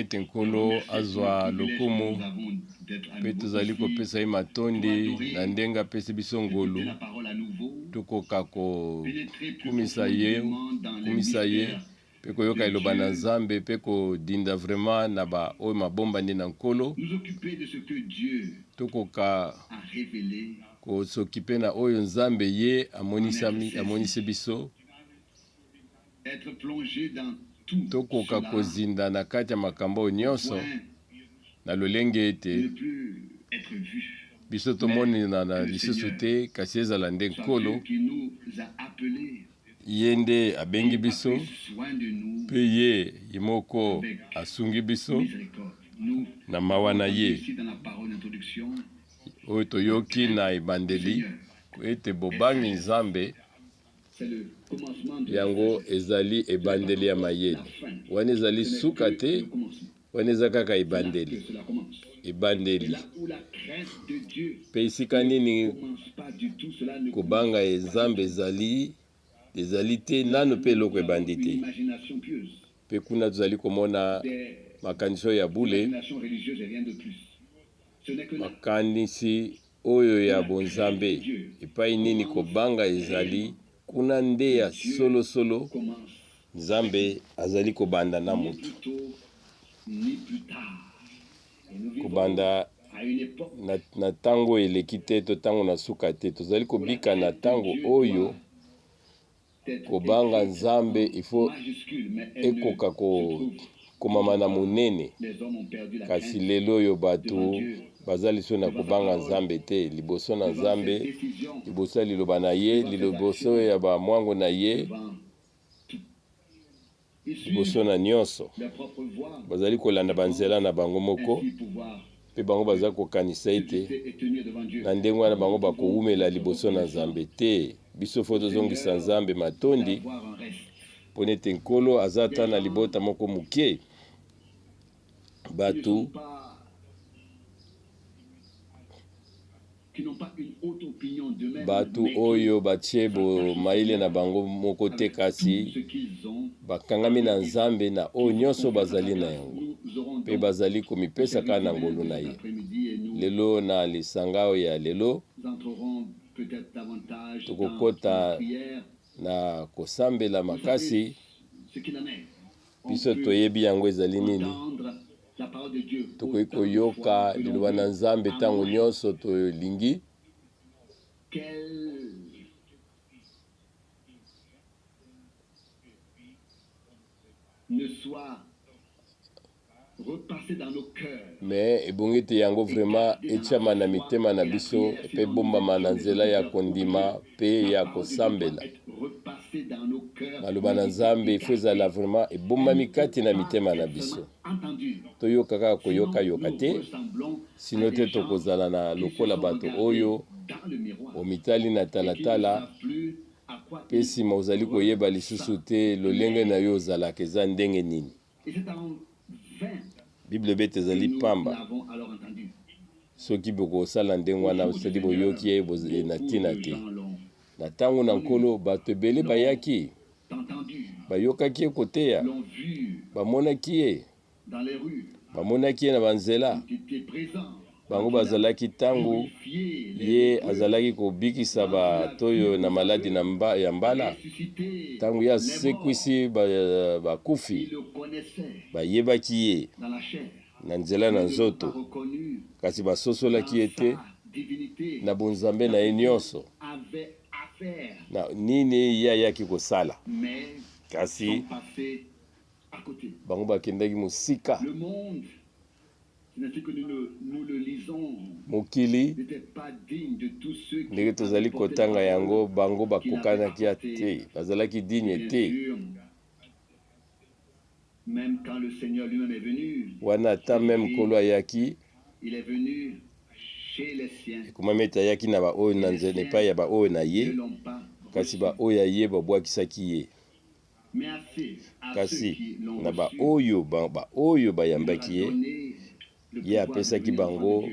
ete Nkolo azwa lokumu, mpe tozali kopesa ye matondi na ndenge apesi biso ngolu tokoka kokumisa ye, kumisa ye mpe koyoka liloba na Nzambe mpe kodinda vraiment na ba oyo mabombani na Nkolo, tokoka kosokipe na oyo Nzambe ye amonisami, amonisi biso. Tokoka kozinda na kati ya makambo oyo nyonso na lolenge ete biso tomonana lisusu te, kasi ezala nde Nkolo, ye nde abengi biso mpe ye ye moko asungi biso na mawa na ye oyo toyoki na ebandeli ete bobangi Nzambe Yango ezali ebandeli ya mayele. Wana ezali suka te, wana eza kaka ebandeli. Ebandeli. Mpe esika nini kobanga ye Nzambe ezali, ezali te nano mpe eloko ebandi te. Mpe kuna tozali komona makanisi oyo ya bule, makanisi Oyo ya bonzambe, epai nini kobanga ezali, kuna nde ya solosolo Nzambe azali kobanda na moto. Kobanda na, na ntango eleki te to ntango na suka te. Tozali kobika na ntango oyo Kobanga Nzambe il faut ekoka ko komama na monene, kasi lelo oyo bato baza lisusu na kobanga Nzambe te liboso na Nzambe, liboso ya liloba na ye, liboso ya ba mwango na ye, liboso na nyonso. Bazali kolanda banzela na bango moko, mpe bango baza kokanisa ete na ndenge wana bango bakowumela liboso na Nzambe te. Biso fo tozongisa Nzambe matondi mpo nete Nkolo aza ata na libota moko moke, bato Bato oyo batie bomayele na bango moko te, kasi bakangami na Nzambe na oyo nyonso bazali na yango, mpe bazali komipesa kaka na ngolu na ye. Lelo na lisanga oyo ya lelo, tokokota na kosambela makasi. Biso toyebi yango ezali nini. Tokoki koyoka Liloba na Nzambe ntango nyonso tolingi. Mais ebongi ete yango vraiment etiama na mitema na biso mpe ebombama na nzela ya kondima mpe ya kosambela. Maloba na Nzambe il faut ezala vraiment ebombami kati na mitema na biso. Toyoka kaka koyokayoka te, sino te tokozala na lokola bato oyo omitali na talatala mpe nsima ozali koyeba lisusu te lolenge na yo ozalaka eza ndenge nini. Bible elobi ete ezali pamba soki bokosala ndenge wana, soki boyoki ye na ntina te. Na ntango na Nkolo, bato ebele bayaki, bayokaki ye koteya, bamonaki ye, bamonaki ye na banzela. Bango bazalaki ntango ye azalaki kobikisa bato oyo na maladi na mba, ya mbala, ntango ye asekwisi bakufi, bayebaki ye na nzela na nzoto, kasi basosolaki ye te na bonzambe na ye nyonso, na nini ye ayaki kosala. Kasi bango bakendaki mosika. Mokili, ndenge tozali kotanga yango, bango bakokanaki te, bazalaki digne te. Wana ata meme Nkolo ayaki, ekomami ete ayaki na baoyo na nzela epai ya baoyo na ye, kasi baoyo ya ye babwakisaki ye. Kasi na baoyo baoyo bayambaki ye, ye apesaki bango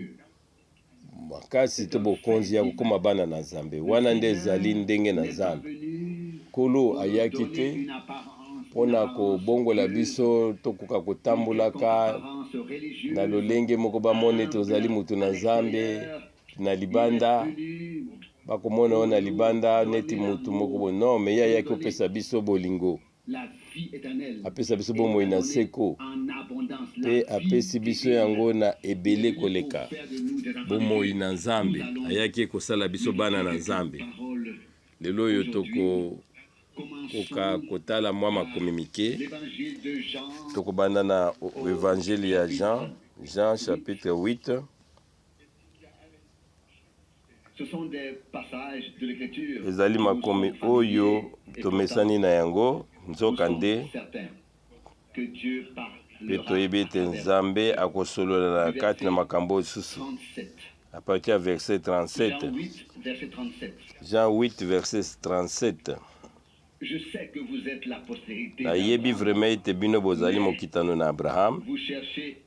makasi to bokonzi ya kokoma bana na Nzambe. Wana nde ezali ndenge na Nzambe. Nkolo ayaki te. Mpo na kobongola biso tokoka kotambolaka na lolenge moko bamona ete ozali moto na Nzambe na libanda, bakomona yo na libanda neti motu moko boye. Non, mais ye ayaki kopesa biso bolingo, apesa biso bomoi na seko, mpe apesi biso yango na ebele koleka. Bomoi na Nzambe, ayaki kosala biso bana na Nzambe. Lelo oyo toko koka kotala mwa makomi mike. Tokobanda na Evangile ya Jean, Jean chapitre 8. Ezali makomi oyo tomesani na yango, nzokande, mpe toyebi ete Nzambe akosolola na kati na makambo oyo susu. À partir ya verset 37. Jean 8 verset 37. Nayebi vraiment ete bino bozali mokitano na Abraham,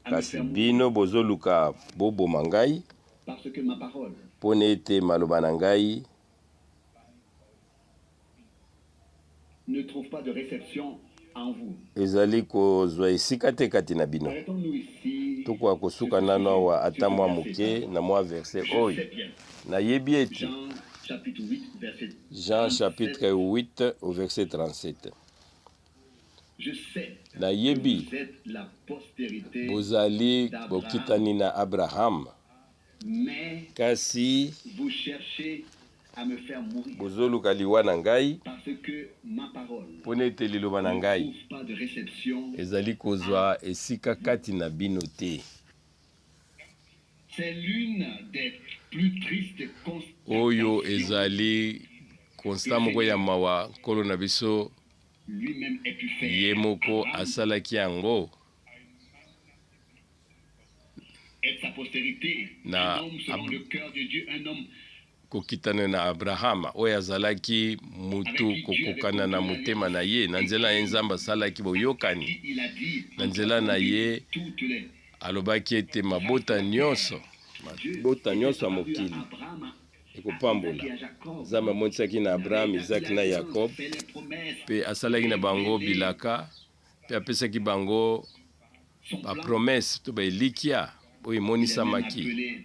kasi bino bozoluka boboma ngai, mpo na ete maloba na ngai ezali kozwa esika te kati na bino. Tokoka kosuka nano awa ata mwa moke na mwa verse oyo. Nayebi ete Jean chapitre 8 au verset 37. Nayebi bozali bokitani na Abraham, kasi bozoluka liwa na ngai, mpo na ete liloba na ngai ezali kozwa esika kati na bino te. Oyo ezali constat moko ya mawa. Nkolo na biso ye moko asalaki yango na kokitana na Abrahama, oyo azalaki moto kokokana na motema na ye. Na nzela na ye Nzambe asalaki boyokani. Na nzela na ye alobaki ete mabota nyonso, mabota nyonso ya mokili ekopambola. Nzambe amonisaki na Abraham, Isaac na Yakob, mpe asalaki na bango bilaka, mpe apesaki bango ba promesse to ba elikya oyo emonisamaki.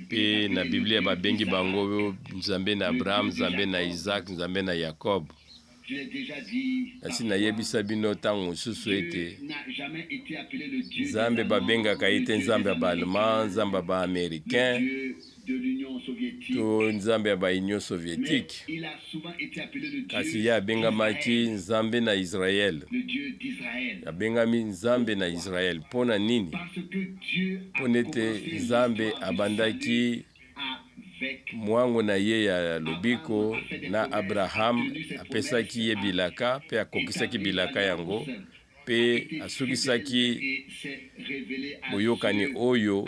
Mpe na Biblia babengi bango Nzambe na Abraham, Nzambe na Isaac, Nzambe na Yakob. Nasi nayebisa bino ntango mosusu ete Nzambe babengaka ye te Nzambe ya ba Allemand, Nzambe ya ba Americain to Nzambe ya ba Union Sovietique, kasi ye abengamaki Nzambe na Israël. Abengami Nzambe na Israël mpo na nini? Mpo nete Nzambe abandaki mwango na ye ya lobiko na Abraham, apesaki ye bilaka mpe akokisaki bilaka yango mpe asukisaki boyokani oyo,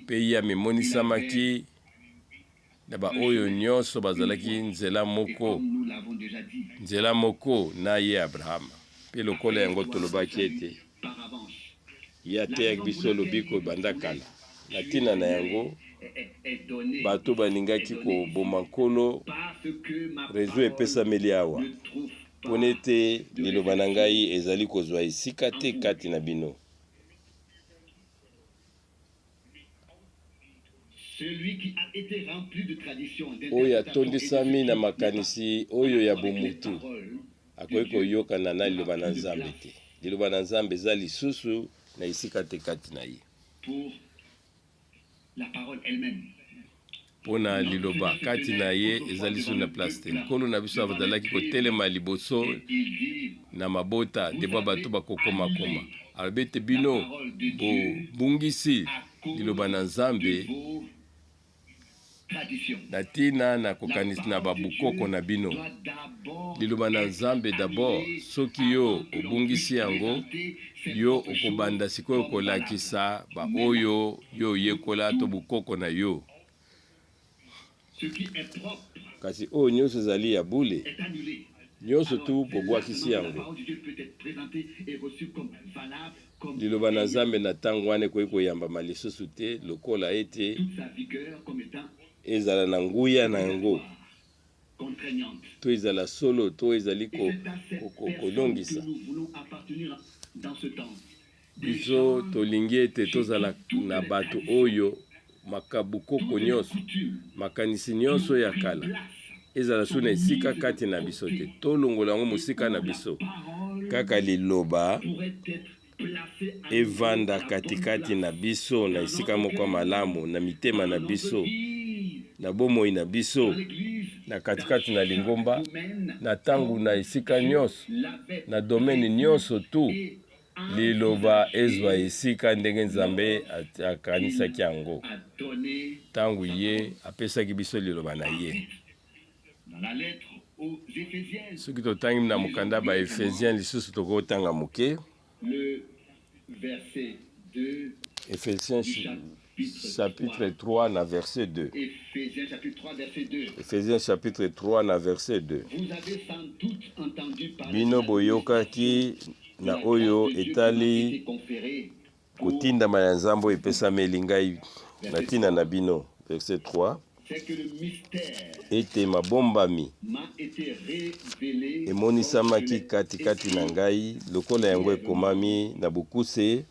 mpe ye amimonisamaki na baoyo nyonso bazalaki nzela moko, nzela moko na ye Abrahama. Mpe lokola yango tolobaki ete ye ateyaki biso lobiko banda kala, na ntina na yango bato balingaki koboma Nkolo. Rezo epesameli awa mpo n'ete liloba na ngai ezali kozwa esika te kati na bino. Oyo atondisami na makanisi oyo ya bomutu akoki koyokana na Liloba na Nzambe te. Liloba na Nzambe eza lisusu na esika te kati na ye. Mpo na Liloba kati na ye eza lisusu na place te. Nkolo na biso azalaki kotelema liboso na mabota deba bato bakokomakoma. Alobi ete bino bobungisi Liloba na Nzambe na tina na kokanisa na ba bokoko na bino. Liloba na Nzambe d'abord, soki yo obungisi yango, yo okobanda sikoyo kolakisa ba oyo yo oyekola to bokoko na yo. Kasi oyo nionso ezali ya bule, nionso tu bobwakisi yango. Liloba na Nzambe na ntango wana ekoki koyambama lisusu te lokola ete ezala na nguya na yango. To ezala solo to ezali kolongisa. Biso tolingi ete tozala na bato oyo makabukoko nyonso, makanisi nyonso ya kala ezala su na esika kati na biso te. Tolongola yango mosika na biso. Kaka liloba evanda katikati na biso na esika moko ya malamu, na mitema na biso, na bomoi na biso, na katikati na lingomba, na ntango na esika nyonso, na domaine nyonso tu, liloba ezwa esika ndenge Nzambe akanisaki yango ntango ye apesaki biso liloba na ye. Soki totangi na mokanda ba Ephesiens lisusu tokotanga moke. Ephesiens chapitre 3 na verset 2. Ephesiens chapitre 3 na verset 2. Bino boyokaki na oyo etali kotindama ya Nzambe oyo epesameli ngai na ntina na bino. Verset 3. Ete mabombami emonisamaki katikati na ngai lokola yango ekomami na bokuse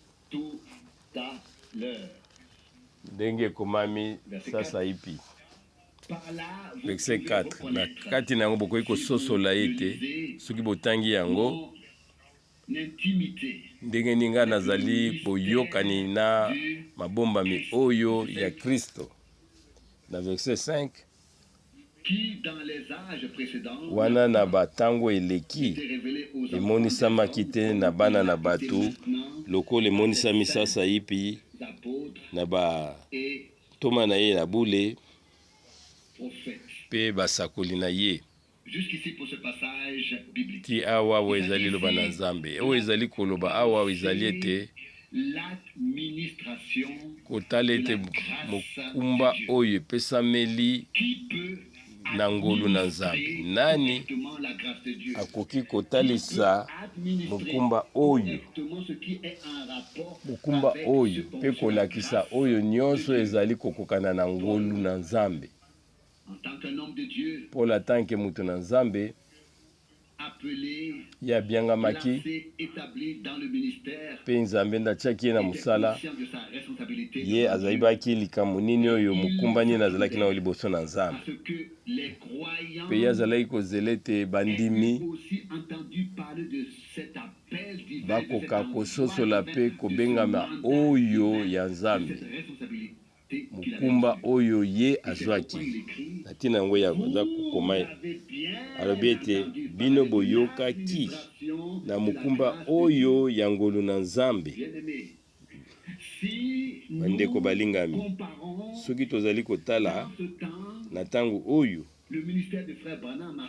ndenge ekomami sasaipi. Verset 4. Na kati na yango bokoki kososola ete soki botangi yango ndenge nini ngai nazali boyokani na mabombami oyo ya Kristo. Na verset 5, wana na batango eleki emonisamaki te na bana na bato lokola emonisami sasaipi na bantoma na ye na bule mpe basakoli na ye. Ti awa, oyo ezali liloba na Nzambe. Oyo ezali koloba awa ezali ete kotala ete mokumba oyo epesameli na ngolu na Nzambe. Nani akoki kotalisa mokumba oyo, mokumba oyo mpe kolakisa oyo nyonso ezali kokokana na ngolu na Nzambe? Paul atanke moto na Nzambe, ye abiangamaki, mpe Nzambe nde atiaki ye na mosala. Ye azalibaki likambo nini oyo mokumba nini azalaki na liboso na Nzambe, mpe ye azalaki kozela ete bandimi bakoka kososola mpe kobengama oyo ya Nzambe. Mokumba oyo ye azwaki. Na ntina yango ye aza kokoma, alobi ete, Bino boyokaki na mokumba oyo ya ngolu na Nzambe. Bandeko balingami, soki tozali kotala na ntango oyo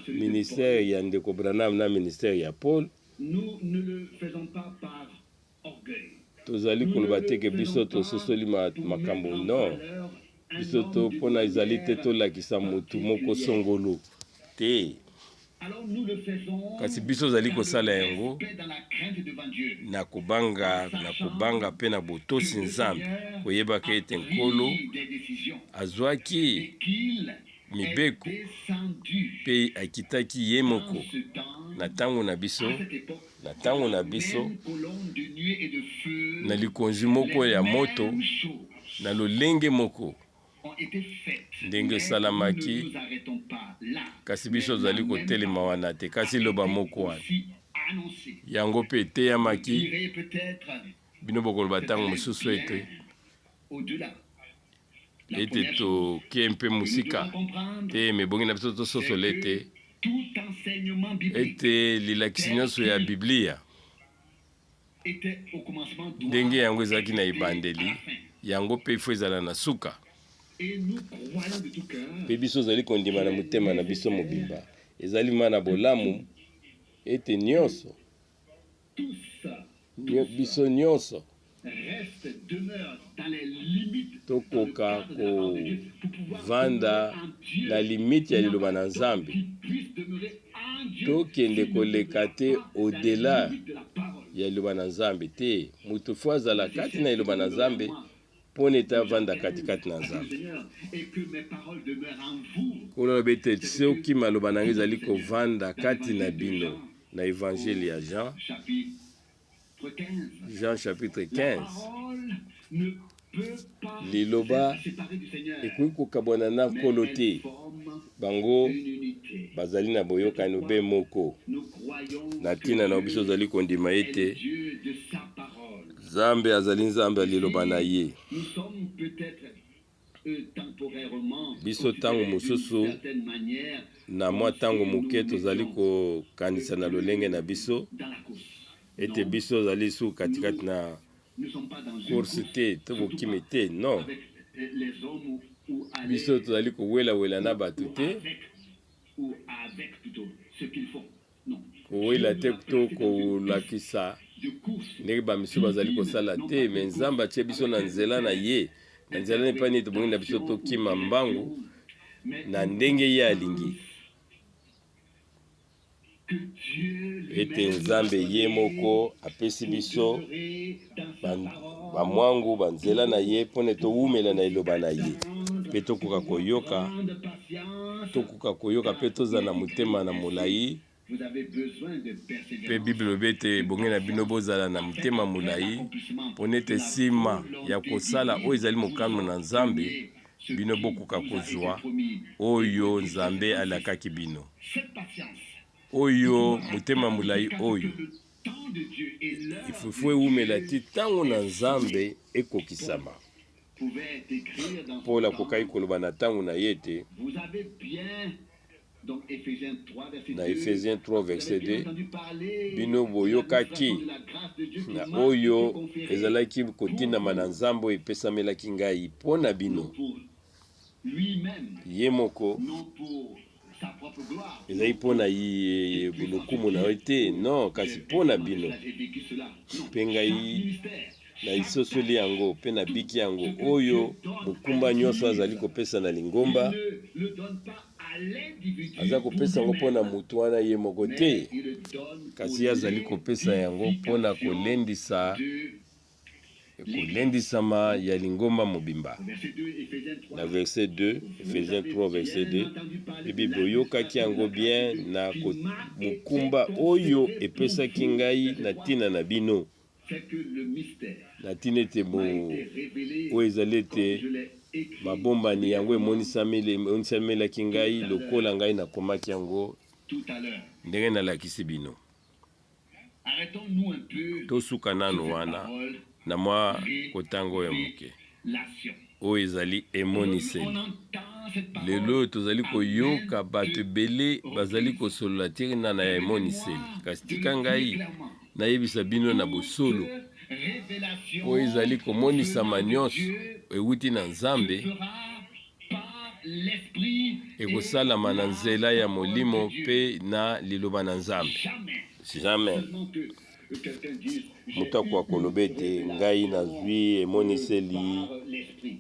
ministère ya ndeko Branham na ministère ya Paul, Tozali koloba te ke biso tososoli makambo non. Biso to mpona ezali te tolakisa motu moko songolo te. Kasi biso ozali kosala yango na kobanga, na kobanga mpe na botosi Nzambe, koyebaka ete Nkolo azwaki mibeko mpe akitaki ye moko na ntango na biso. Na ntango na biso, na likonzi moko ya moto, na lolenge moko ndenge esalamaki, kasi biso tozali kotelema wana te, kasi liloba moko wana yango mpe eteyamaki. Bino bokoloba ntango mosusu ete ete toke mpe mosika te, mebongi na biso tososola ete ete lilakisi nyonso ya Biblia ndenge yango ezalaki na ebandeli, yango mpe ifo ezala na suka. Mpe biso ozali kondima na motema na biso mobimba, ezali ma na bolamu ete nyonso biso nyonso tokoka kovanda na limite ya liloba na Nzambe, tokende koleka te au-delà ya liloba na Nzambe te. Moto fo azala kati na liloba na Nzambe. Mpo na ete avanda katikati na Nzambe. Nkolo alobi ete soki maloba na ngai ezali kovanda kati na bino, na Evangile ya Jean, Jean chapitre 15, liloba ekoki kokabwana na Nkolo te. Bango bazali na boyokani obe moko. Na ntina na biso ozali kondima ete Nzambe azali Nzambe ya liloba na ye. Biso ntango mosusu na mwa ntango moke tozali kokanisa na lolenge na biso ete biso tozali lisusu katikati na course te to bokimi te. Non, biso tozali kowelawela na bato te, kowela te to kolakisa ndenge bamisusu bazali kosala te, me Nzambe atie biso na nzela na ye, na nzela na epai nini tobongi na biso tokima mbangu na ndenge ye alingi. Ete Nzambe ye moko apesi biso bamwangu banzela na ye mpo na towumela na liloba na ye mpe tokoka koyoka, tokoka koyoka mpe tozala na motema na molai. Mpe Biblia elobi ete ebongi na bino bozala na motema molai mpo na ete nsima ya kosala oyo ezali mokano na Nzambe, bino bokoka kozwa oyo Nzambe alakaki bino. Oyo motema molai oyo ifufu ewumela ti ntango na Nzambe ekokisama. Paul akokaki koloba na ntango na ye ete na Ephésiens 3 verset 2, bino boyokaki na oyo ezalaki kotindama na Nzambe oyo epesamelaki ngai mpo na bino. Ye moko ezali mpo na lokumu na yo te, non, kasi mpo na bino. Mpe ngai naisosoli yango mpe nabiki yango. Oyo mokumba nyonso azali kopesa na lingomba, aza kopesa yango mpo na moto wana ye moko te, kasi ye azali kopesa yango mpo na kolendisa kolendisama ya lingomba mobimba. Na verset 2, Ephésiens 3 verset 2, ebi boyokaki yango bien na mokumba oyo epesaki ngai na ntina na bino, na ntina ete oyo ezali ete mabombani yango emonisamelaki ngai lokola ngai nakomaki yango ndenge nalakisi bino. Tosuka nanu wana na mwa kotanga oyo moke. Oyo ezali emoniseli. Lelo oyo tozali koyoka bato ebele bazali kosolola ntina na emoniseli. Kasi tika ngai nayebisa bino na bosolo, oyo ezali komonisama nyonso ewuti na Nzambe, ekosalama na nzela ya Molimo mpe na Liloba na Nzambe. Jamais moto akoka koloba ete ngai nazwi emoniseli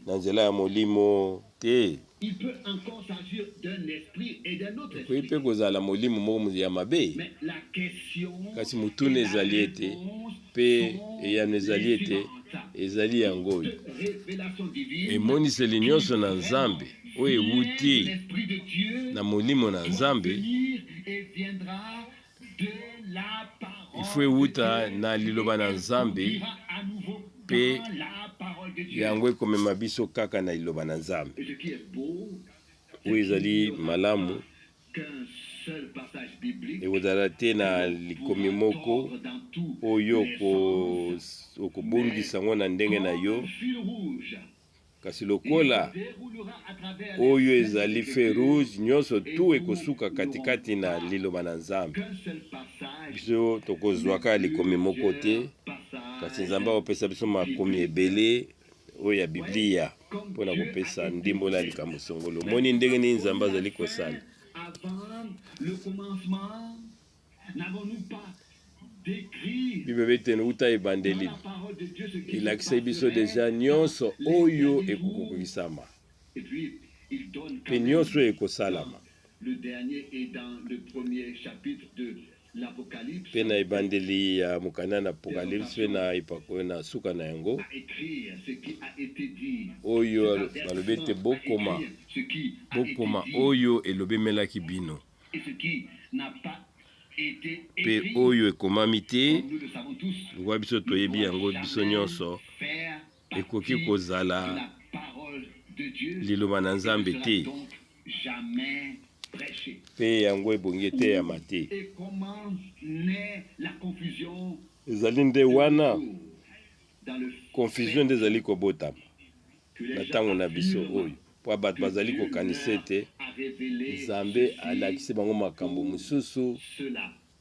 na nzela ya Molimo te. Ekoki mpe kozala molimo moko ya mabe. Kasi motuna ezali ete, mpe eyano ezali ete, ezali yango oyo. Emoniseli nyonso na Nzambe oyo ewuti na Molimo na Nzambe, ifo ewuta na Liloba na Nzambe, mpe yango ekomema biso kaka na Liloba na Nzambe. Oyo ezali malamu, ekozala te na likomi moko oyo okobongisa yango na ndenge na yo, kasi lokola oyo ezali feu rouge, nyonso tu ekosuka katikati na Liloba na Nzambe. Biso tokozwa kaka likomi moko te, kasi Nzambe akopesa biso makomi ebele oyo ya Biblia mpo na kopesa ndimbola ya likambo songolo. Omoni ndenge nini Nzambe azali kosala? Bible elobi ete uta ebandeli elakisaki biso deja nyonso oyo ekokokisama mpe nyonso oyo ekosalama. Mpe na ebandeli ya mokanda na Apocalypse mpe na epako na suka na yango, Oyo balobi ete bokoma, bokoma oyo elobemelaki bino. Mpe oyo ekomami te, lokola biso toyebi yango biso nyonso, ekoki kozala liloba na Nzambe te. Mpe yango ebongi eteyama te. Ezali nde wana confusion nde ezali kobotama na ntango na biso oyo, mpo bato bazali kokanisa ete Nzambe alakisi bango makambo mosusu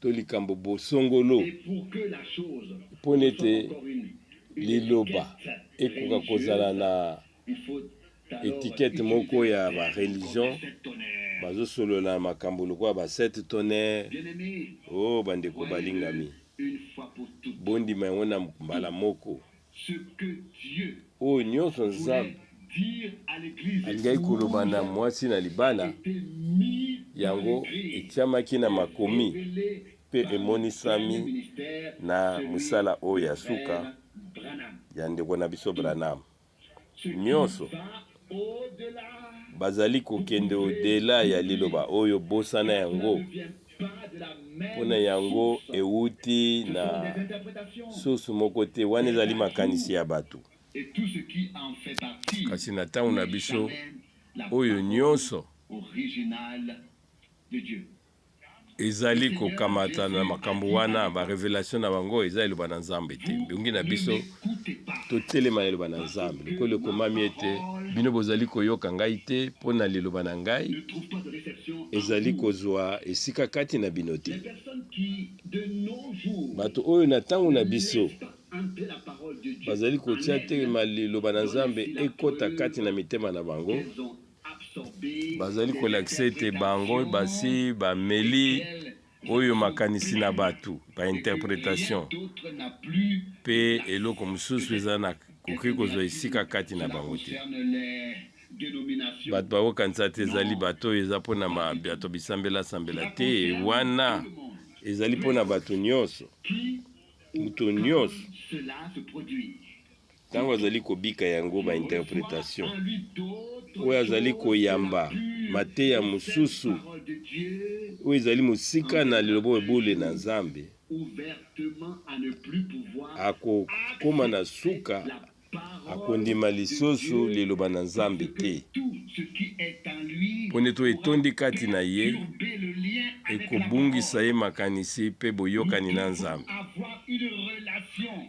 to likambo bosongolo, mpo nete liloba ekoka kozala na etikete moko ya ba religion. Bazosolola na makambo lokola ba sept tonnerre. O oh, bandeko balingami, bondima yango na mbala moko. Oyo nyonso Nzambe alingaki koloba na mwasi na libala, yango etiamaki na makomi mpe emonisami na mosala oyo ya suka ya ndeko na biso Branham. Nyonso bazali kokende odela ya liloba oyo, bosana yango, mpo na yango ewuti na source moko te. Wana ezali makanisi ya bato. Kasi na ntango na biso, oyo nyonso ezali kokamata na makambo wana, ba revelation na bango eza eloba na Nzambe te. Ebongi na biso totelema na eloba na Nzambe, lokola ekomami ete, Bino bozali koyoka ngai te mpo na liloba na ngai ezali kozwa esika kati na bino te. Bato oyo na ntango na biso bazali kotia te liloba na Nzambe ekota kati na mitema na bango, bazali kolakisa ete bango basi bameli oyo makanisi na bato, ba interpretation, mpe eloko mosusu eza na koki kozwa esika kati na bango te. Bato bakokanisa te ezali bato oyo eza mpona bato bisambelasambela te. Wana ezali mpona bato nyonso, moto nyonso ntango azali kobika yango ba interpretation, oyo azali koyamba mateya mosusu oyo ezali mosika na liloba oyo bule na Nzambe, akokoma na suka akondima lisusu liloba na Nzambe te, mpo nde to etondi kati na ye ekobungisa ye makanisi mpe boyokani na Nzambe.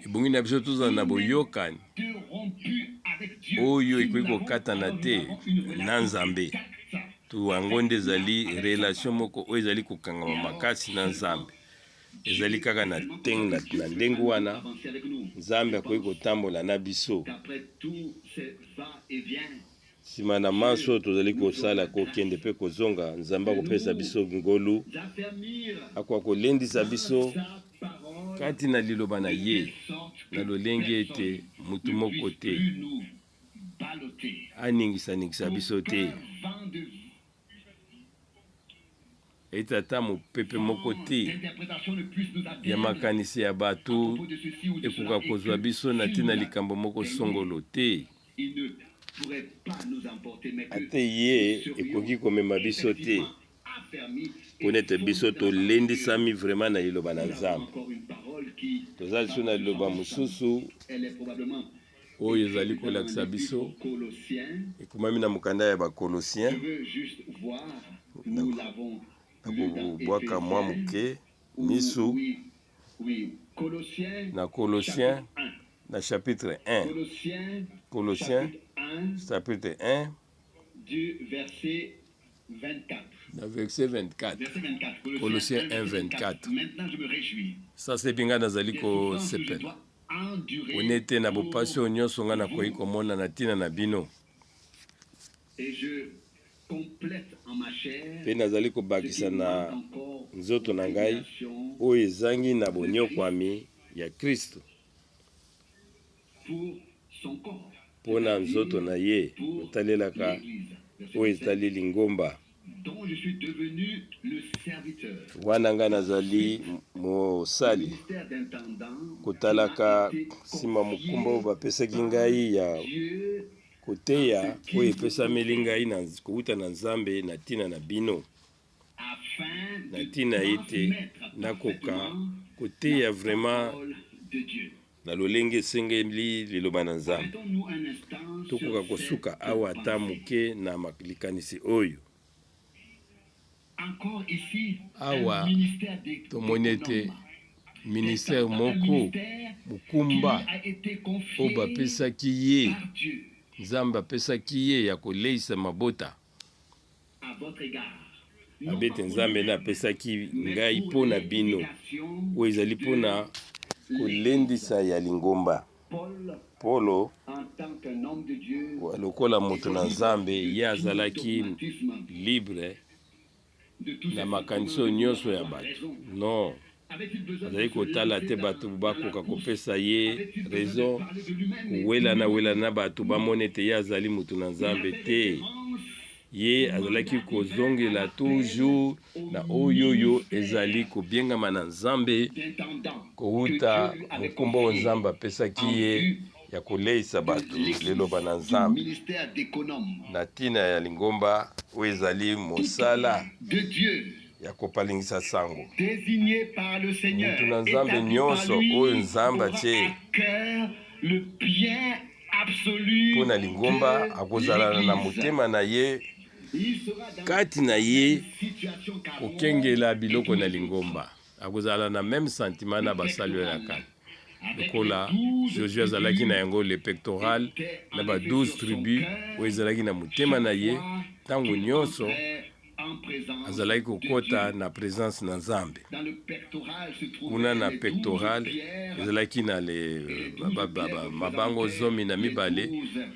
Ebongi na biso tozala na boyokani oyo ekoki kokatana te na Nzambe. To yango nde ezali relation moko oyo ezali kokangama makasi na Nzambe. Ezali kaka na teng na ndenge wana Nzambe akoki kotambola na biso. Nsima na manso oyo tozali kosala, kokende mpe kozonga, Nzambe akopesa biso ngolu, akoka kolendisa biso kati na liloba na ye, na lolenge ete moto moko te aningisaningisa biso te, ete ata mopepe moko te ya makanisi ya bato ekoka kozwa biso na ntina likambo moko songolo te. Ata ye ekoki komema biso te, mpo nete biso tolendisami vraiment na liloba na Nzambe. Toza lisusu na liloba mosusu oyo ezali kolakisa biso, ekomami na mokanda ya Bakolosien. Nakobwaka mwa moke miso na Kolosien na chapitre 1, Kolosien chapitre 1 na verset 24, Kolosien 1 24. Sasa epi ngai nazali kosepela pona ete na bopasi oyo nyonso ngai nakoki komona na ntina na bino, mpe nazali kobakisa na nzoto na ngai oyo ezangi na bonyokwami ya Kristo mpo na nzoto na ye, kotalelaka oyo etali lingomba. Wana ngai nazali mosali, kotalaka nsima mokumba oyo bapesaki ngai ya. Koteya oyo epesameli ngai na kowuta na Nzambe na ntina na bino, na ntina ete nakoka koteya vraiment na lolenge esengeli liloba na Nzambe. Tokoka kosuka awa ata moke na likanisi oyo. Awa tomoni ete ministère moko, mokumba oyo bapesaki ye, Nzambe apesaki ye ya koleisa mabota. Abi ete Nzambe nde apesaki ngai mpo na bino, oyo ezali mpo na kolendisa ya lingomba. Polo, lokola moto na Nzambe, ye azalaki libre na makanisi oyo nyonso ya bato. Non, azali kotala te bato bakoka kopesa ye raison, kowelana welana na bato bamona ete ye azali moto na Nzambe te. Ye azalaki kozongela toujours na oyo oyo ezali kobiengama na Nzambe kowuta mokumba oyo Nzambe apesaki ye ya koleisa bato liloba na Nzambe na ntina ya lingomba oyo ezali mosala ya kopalingisa sango. Moto na Nzambe nyonso oyo Nzambe atie mpo na lingomba akozala na motema na ye kati na ye kokengela biloko na lingomba. Akozala na meme sentiment na basali oyo ya kala lokola Josue azalaki na yango, le pectoral na ba 12 tribus oyo ezalaki na motema na ye ntango nyonso azalaki kokota na presence na Nzambe. Kuna na pectoral ezalaki na le mabango 12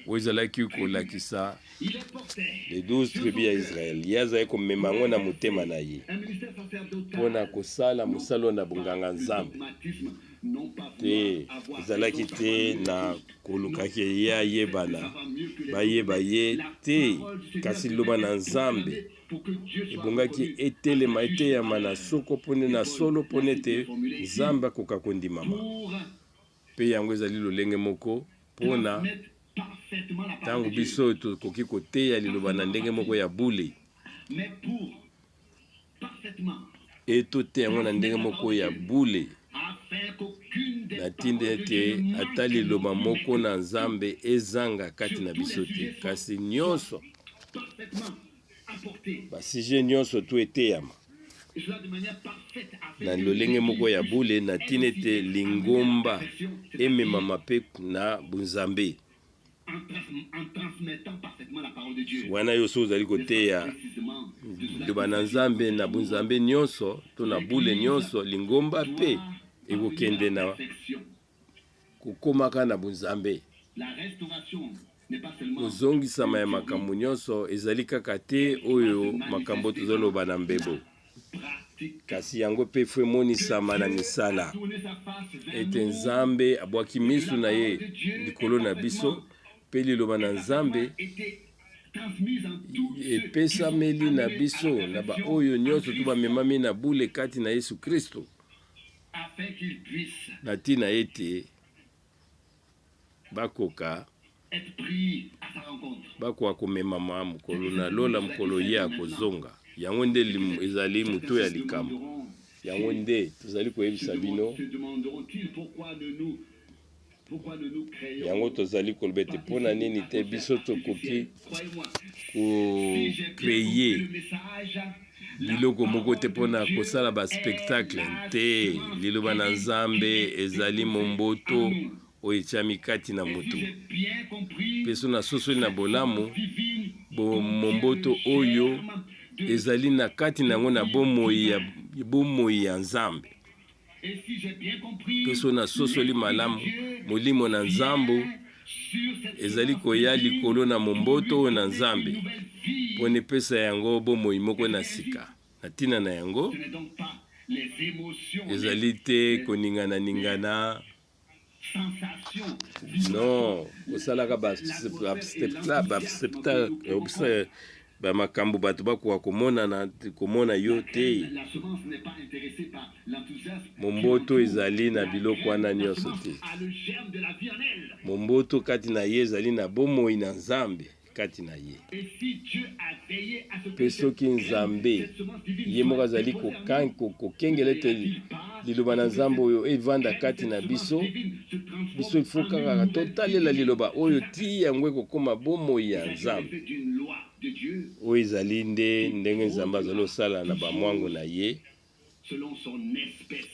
oyo ezalaki kolakisa les 12 tribus ya Israël. Ye azalaki komema yango na motema na ye mpo na kosala mosala oyo na bonganga Nzambe. Te, ezalaki te na kolukaki ye ayebana, bayeba ye te, kasi liloba na Nzambe ebongaki etelema, eteyama na soko mpo na solo, mpo ete Nzambe akoka kondimama. Mpe yango ezali lolenge moko mpo na ntango biso tokoki koteya liloba na ndenge moko ya bule, e toteya yango na ndenge moko ya bule, na ntina ete ata liloba moko na Nzambe ezanga kati na biso te, kasi nyonso, basije nyonso tu eteyama na lolenge moko ya bule, na ntina ete lingomba ememama mpe na bonzambe. Wana yo soki ozali koteya liloba na Nzambe na bonzambe nyonso to na bule nyonso, lingomba mpe ekokende na kokomaka na bonzambe. Kozongisama ya makambo nyonso ezali kaka te oyo makambo tozoloba na mbebo, kasi yango mpe fo emonisama na misala, ete Nzambe abwaki miso na ye likolo na biso, mpe liloba na Nzambe epesameli na biso na baoyo nyonso to bamemami na bule kati na Yesu Kristo, na ntina ete bakoka bakoka komemama mokolo na lola mokolo ye akozonga. Yango nde ezali moto ya likambo. Yango nde tozali koyebisa bino. Yango tozali koloba ete mpo na nini te biso tokoki ko-cree biloko moko te mpo na kosala ba spectacle te. Liloba na Nzambe ezali momboto oyo etiami kati na moto. Mpe so nasosoli na bolamu momboto oyo ezali na kati na yango na bomoi ya Nzambe. Mpe so nasosoli malamu, Molimo na Nzambe ezali koya likolo na momboto oyo na Nzambe mpo na epesa yango bomoi moko na sika. Na ntina na yango, ezali te koningana-ningana, non, kosalaka ba Bamakambo bato bakoka komonana komona yo te. Momboto ezali na biloko wana nyonso te. Momboto kati na ye ezali na bomoi na Nzambe kati na ye. Mpe soki Nzambe ye moko azali kokengela ete liloba na Nzambe oyo evanda kati na biso, biso ifo kaka totalela liloba oyo ti yango ekokoma bomoi ya Nzambe. Oyo ezali nde ndenge Nzambe azali kosala na bamwango na ye,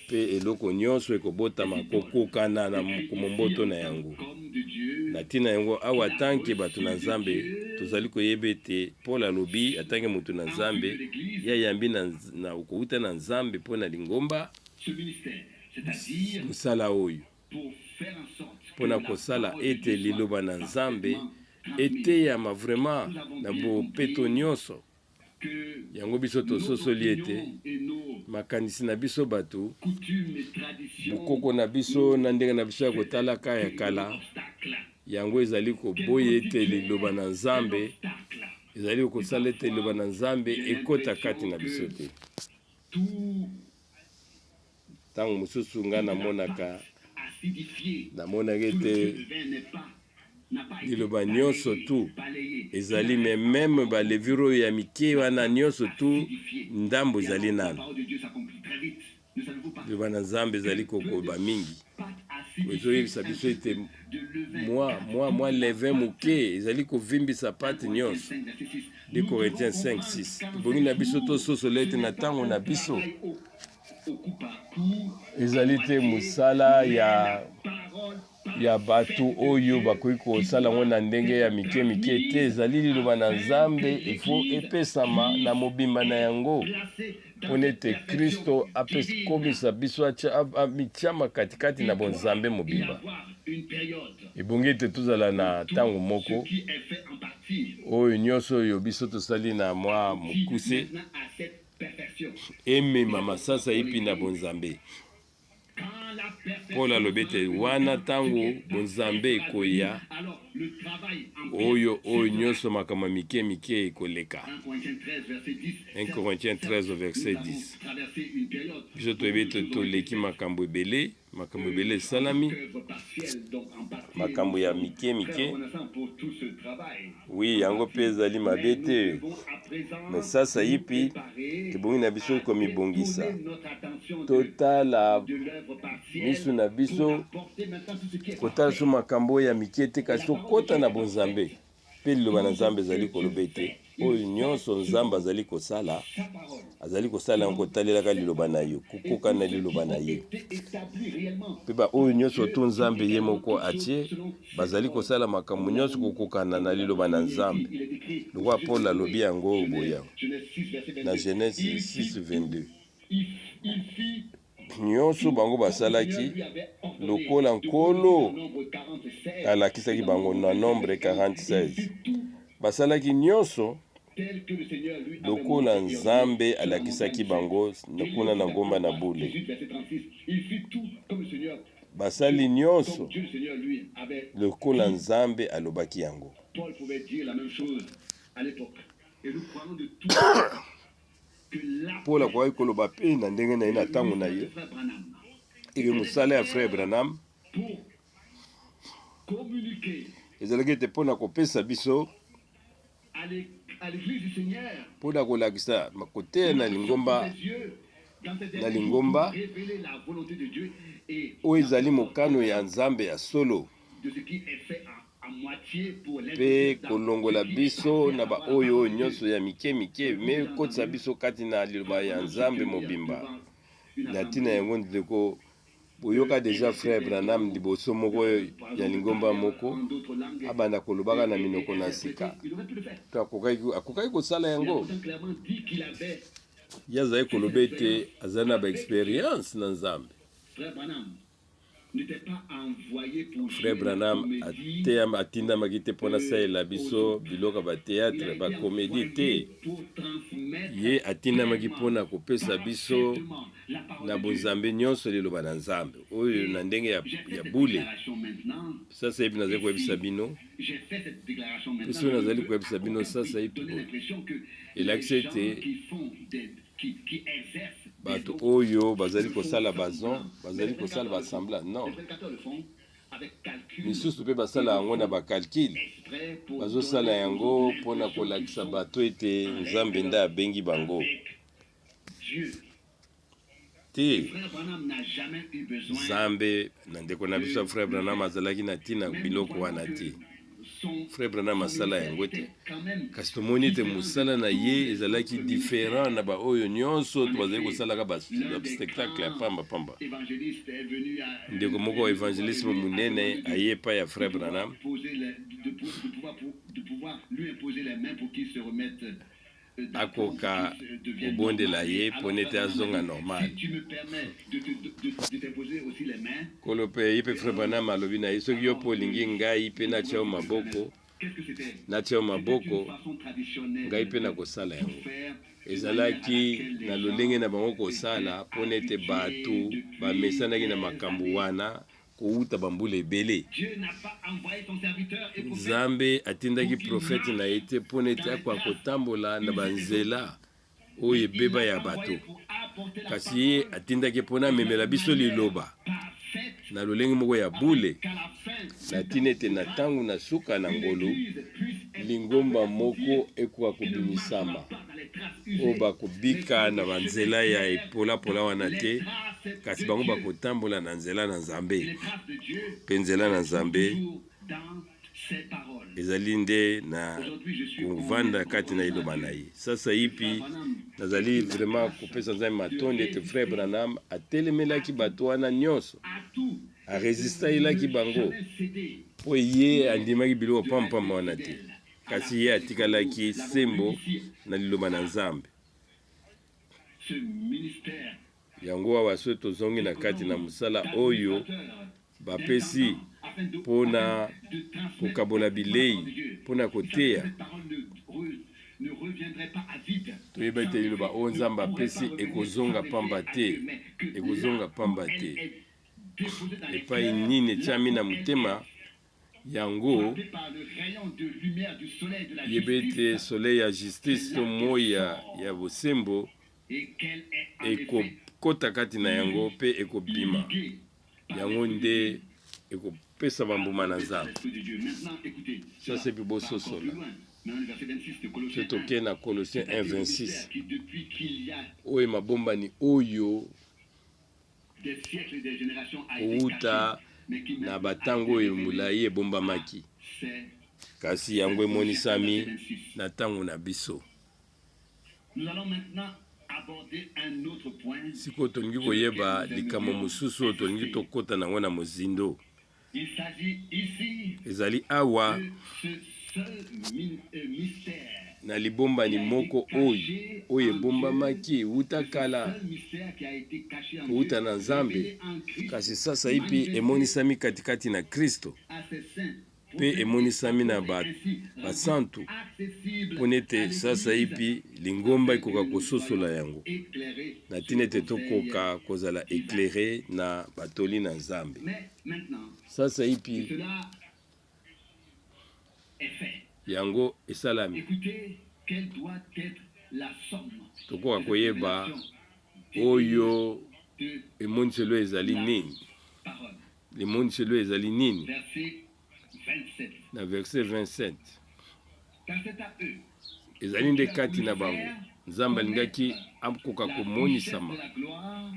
mpe eloko nyonso ekobotama kokokana na momboto na yango. Na ntina yango, awa tanke bato na Nzambe tozali koyeba ete Paul alobi atanke moto na Nzambe, ye ayambi na, na kowuta na Nzambe mpo na lingomba mosala oyo mpo na kosala ete liloba na Nzambe eteyama vraiment na bopeto nyonso. Yango biso tososoli ete makanisi na biso bato, bokoko na biso na ndenge na biso ya kotalaka ya kala, yango ezali koboya ete liloba na Nzambe ezali kosala ete liloba na Nzambe ekota kati na biso te. Ntango mosusu ngai namonaka namonaka ete liloba nyonso tu ezali me meme balevure oyo ya mike wana nyonso tu ndambo ezali nano. Liloba na Nzambe ezali kokoba mingi, ezoyebisa biso ete mwa mwa mwa levain moke ezali kovimbisa pate nyonso. 2 Corinthiens 5 6. Tobongi na biso tososola ete na ntango na biso ezali te mosala ya ya bato oyo bakoki kosala yango na ndenge ya mike mike te. Ezali liloba na Nzambe, ifo epesama na mobimba na yango mpo ete Kristo akomisa biso amityama katikati na bonzambe mobimba. Ebongi ete tozala na ntango moko oyo nyonso oyo biso tosali na mwa mokuse ememama sasaipi na bonzambe. Paul alobi ete wana ntango bonzambe ekoya, oyo oyo nyonso makambo ya mike mike ekoleka. 1 Corinthiens 13 verset 10. Biso toyebi ete toleki makambo ebele, makambo ebele esalami, makambo ya mike mike. Oui, yango mpe ezali mabe te, me sasa yipi ebongi na biso komibongisa, totala miso na biso kotala so makambo ya mike te, kasi tokota na bonzambe. Mpe liloba na Nzambe ezali koloba ete oyo nyonso Nzambe azali kosala, azali kosala yango kotalelaka liloba na yo, kokoka na liloba na ye. Mpe baoyo nyonso to Nzambe ye moko atie, bazali kosala makambo nyonso kokokana na liloba na Nzambe. Lokola Paul alobi yango boye na Genèse 6:22. Nyonso bango basalaki lokola Nkolo alakisaki bango na Nombre 46. Basalaki nyonso lokola Nzambe alakisaki bango kuna na ngomba na bule. Basali nyonso lokola Nzambe alobaki yango. Paul akokaki koloba mpe na ndenge na ye na ntango na ye eke mosala ya frère Branham ezalaki ete mpo na kopesa biso mpo na kolakisa koteya na lingomba na lingomba oyo ezali mokano ya Nzambe ya solo mpe kolongola biso na baoyo oyo nyonso ya mike mike, me ekotisa biso kati na liloba ya Nzambe mobimba. Na ntina yango, ndeko, boyoka deja Frère Branham liboso moko ya lingomba moko abanda kolobaka na minoko na sika, to akokaki, akokaki kosala yango. Ye azali koloba ete azali na ba experience na Nzambe. Frère Branham ateyama atindamaki te mpo nasalela biso biloko ya bateatre bakomedi te. Ye atindamaki mpo na kopesa biso na bonzambe nyonso liloba na Nzambe oyo na ndenge ya, ya bule. Sasa yebi nazali koyebisa bino, mpe soki nazali koyebisa bino sasa yebi boye, elakisi ete bato oyo bazali kosala bazon bazali kosala basembla non misusu mpe basala yango na bakalkile bazosala yango mpo na kolakisa bato ete nzambe nde abengi bango te. Nzambe na ndeko na biso ya Frère Branham azalaki na ntina biloko wana te. Frère Branham asala yango te, kasi tomoni ete mosala na ye ezalaki différent na baoyo nyonso to bazali kosalaka ba spectacle ya pamba pamba. Ndeko moko evangelisme monene aye epai ya Frère Branham akoka kobondela ye pona ete azonga normal. Nkolo mpe ye mpe Frère Branham alobi na ye, soki yo mpe olingi ngai mpe natia yo maboko, natia yo maboko, ngai mpe nakosala yango. Ezalaki na lolenge na bango kosala mpona ete bato bamesanaki na makambo wana kowuta bambula ebele. Nzambe atindaki profete na ye te mpo na ete akoka kotambola na banzela oyo ebeba ya bato, kasi ye atindaki mpo na amemela biso liloba na lolenge moko ya bule, na ntina ete na ntango na suka na ngolu, lingomba moko ekoka kobimisama oyo bakobika na banzela ya epolapola wana te, kasi bango bakotambola na nzela na Nzambe. Mpe nzela na Nzambe ezali nde na kovanda kati na liloba na ye. Sasaipi nazali vraiment kopesa Nzambe matondi ete Frère Branham atelemelaki bato wana nyonso, aresistelaki bango mpo ye andimaki biloko pampamba wana te. Kasi ye atikalaki sembo na liloba na Nzambe. Yango awa soki tozongi na kati na mosala oyo bapesi mpo na kokabola bilei, mpo na koteya, toyeba ete liloba oyo Nzambe apesi ekozonga pamba te, ekozonga pamba te. Epai nini etiami na motema Yango, yeba ete soleil ya justice to moi ya, ya bosembo ekokota kati na yango mpe ekobima. Yango nde ekopesa bambuma na Nzambe. Sasa epi bososola. So tokei na Colossiens 1:26, oyo mabombani oyo Kowuta na batango oyo molayi ebombamaki, kasi yango emonisami na tango na biso. Sikoyo tolingi koyeba likambo mosusu oyo tolingi tokota na yango na mozindo. Ezali awa na libombani moko oyo, oyo ebombamaki wuta kala kowuta na Nzambe, kasi sasaipi emonisami katikati na Kristo mpe emonisami na basantu, mpo nete sasaipi lingomba ekoka kososola yango, na ntina ete tokoka kozala eclaire na batoli na Nzambe. Sasaipi yango esalami, tokoka koyeba oyo emoniselo ezali nini. Emoniselo ezali nini? Na verset 27, ezali nde kati na bango Nzambe alingaki akoka komonisama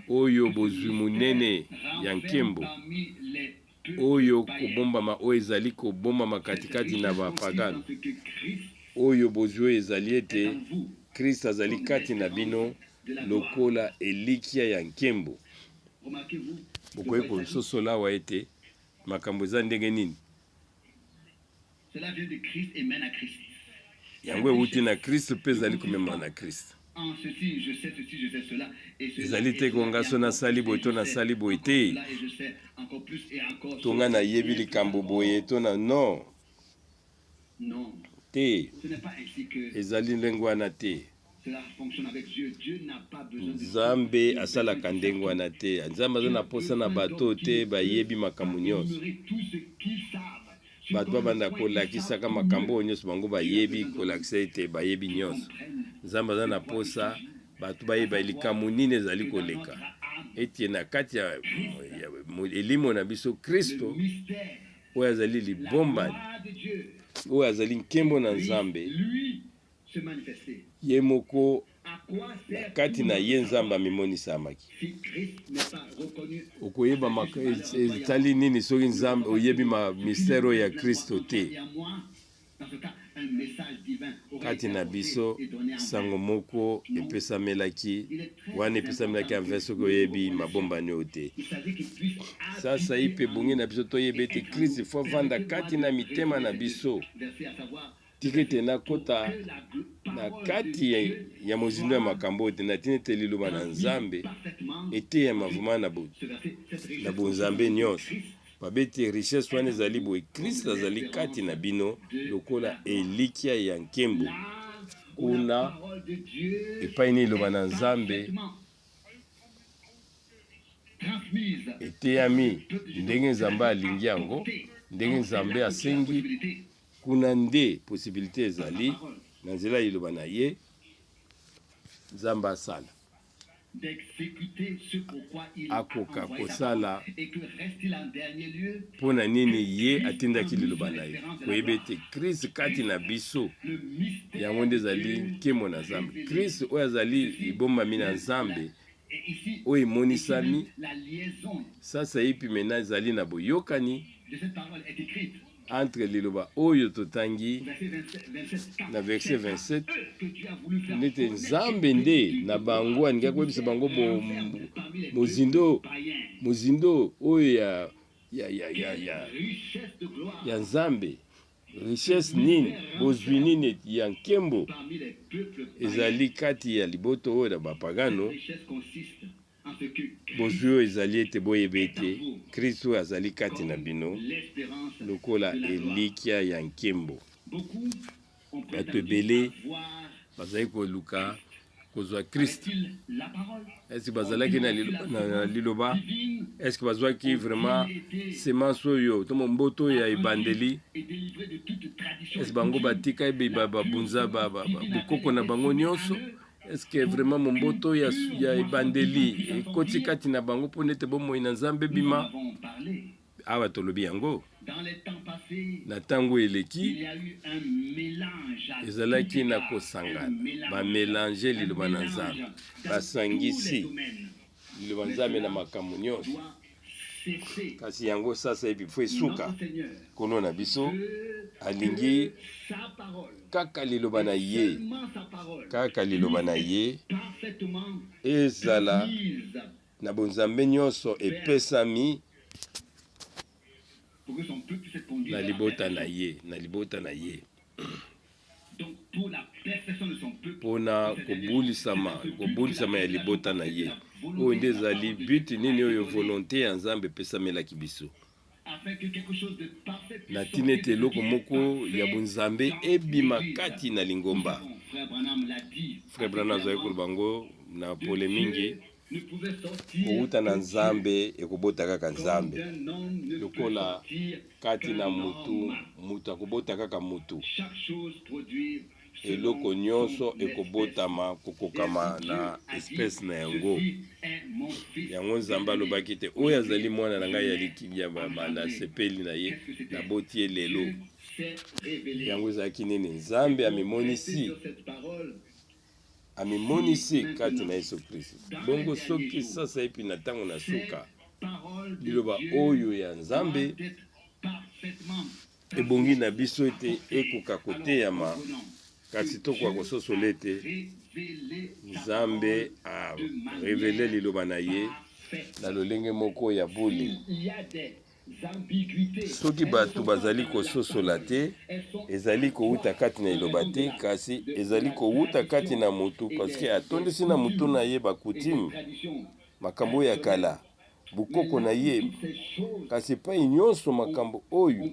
oyo bozwi monene ya nkembo oyo kobombama oyo ezali kobombama katikati na bapagano, oyo bozwi oyo ezali ete Kristo azali kati na bino lokola elikya ya nkembo. Bokoki kososola awa ete makambo eza ndenge nini? Yango ewuti na Kristo mpe ezali komema na Kristo. Ezali te ko nga so nasali boye to nasali boye te, to nga nayebi likambo boye to na non. Te, ezali ndenge wana te. Nzambe asalaka ndenge wana te. Nzambe aza na mposa na bato te bayebi makambo nyonso. Bato babanda kolakisaka makambo oyo nyonso bango bayebi, kolakisa ete bayebi nyonso. Nzambe aza na mposa bato bayeba likambo nini ezali koleka, ete na kati ya elimo na biso Kristo oyo azali libombani, oyo azali nkembo na Nzambe ye moko, na kati na ye Nzambe amimonisamaki. Okoyeba etali nini soki Nzambe oyebi ma mystère oyo ya Kristo te? Kati na biso sango moko epesamelaki wana epesamelaki envers soki oyebi mabombani oyo te. Sasaipi ebongi na biso toyeba ete Kristo fo avanda kati na mitema na biso. Tika ete nakota na kati ya mozindo ya makambo oyo te, na ntina ete liloba na Nzambe eteyama vraiment na bonzambe nyonso. Babe ete richesse wana ezali boye, Kristo azali kati na bino lokola elikya ya nkembo. Kuna epai nini liloba na Nzambe eteyami ndenge Nzambe alingi yango, ndenge Nzambe asengi, kuna nde possibilite ezali na nzela ya liloba na ye, Nzambe asala. Akoka kosala mpo na nini ye atindaki liloba na ye, koyeba ete Christ kati na biso, yango nde ezali nkembo na Nzambe. Christ oyo azali libombami na Nzambe oyo emonisami sasaipi mena ezali na boyokani entre liloba oyo totangi na verset 27 nete Nzambe nde na bango alingaki koyebisa bango mozindo mozindo oyo ya ya ya ya ya ya Nzambe. Richesse nini, bozwi nini ya nkembo ezali kati ya liboto oyo na bapagano? Bozwi oyo ezali ete boyeba ete Kristo azali kati na bino lokola elikya ya nkembo. Bato ebele bazali koluka kozwa Kristo. Est-ce bazalaki na liloba? Est-ce bazwaki vraiment semence oyo to momboto ya ebandeli? Est-ce bango batika babunza bokoko na bango nyonso? Est-ce que vraiment momboto ya, ya ebandeli ekoti kati na bango mpo nete bomoi na Nzambe ebima? Awa tolobi yango na ntango eleki, ezalaki na kosangana, bamelange liloba na Nzambe, basangisi liloba Nzambe na makambo nyonso. Kasi yango sasa epi fo esuka. Nkolo na biso alingi kaka liloba na ye, kaka liloba na ye ezala na bonzambe nyonso epesami na libota na ye, na libota na ye pona kobulisama, kobulisama ya libota na ye. Oyo nde ezali but nini oyo volonte ya Nzambe epesamelaki biso, na ntina ete eloko moko ya bonzambe ebima kati na lingomba. Frère Branham azalaki koloba yango na pole mingi. Kowuta na Nzambe ekobota kaka Nzambe. Lokola kati na mutu, mutu akobota kaka mutu. Eloko nyonso ekobotama kokokama na espèce na yango. Yango Nzambe alobaki te, oyo azali mwana na ngai ya likilia, nasepeli na ye, naboti ye lelo. Yango ezalaki nini? Nzambe amimonisi. Amimonisi kati na Yesu Klisto. Bongo soki sasaipi na ntango na suka, liloba oyo ya Nzambe ebongi na biso ete ekoka koteyama, kasi tokoka kososola ete Nzambe a revele liloba na ye na lolenge moko ya bule. Soki bato bazali kososola te, ezali kowuta kati na liloba te, kasi ezali kowuta kati na motu, parce que atondisi na motu na ye ba coutume, makambo ya kala, bokoko na ye. Kasi epai nyonso makambo oyo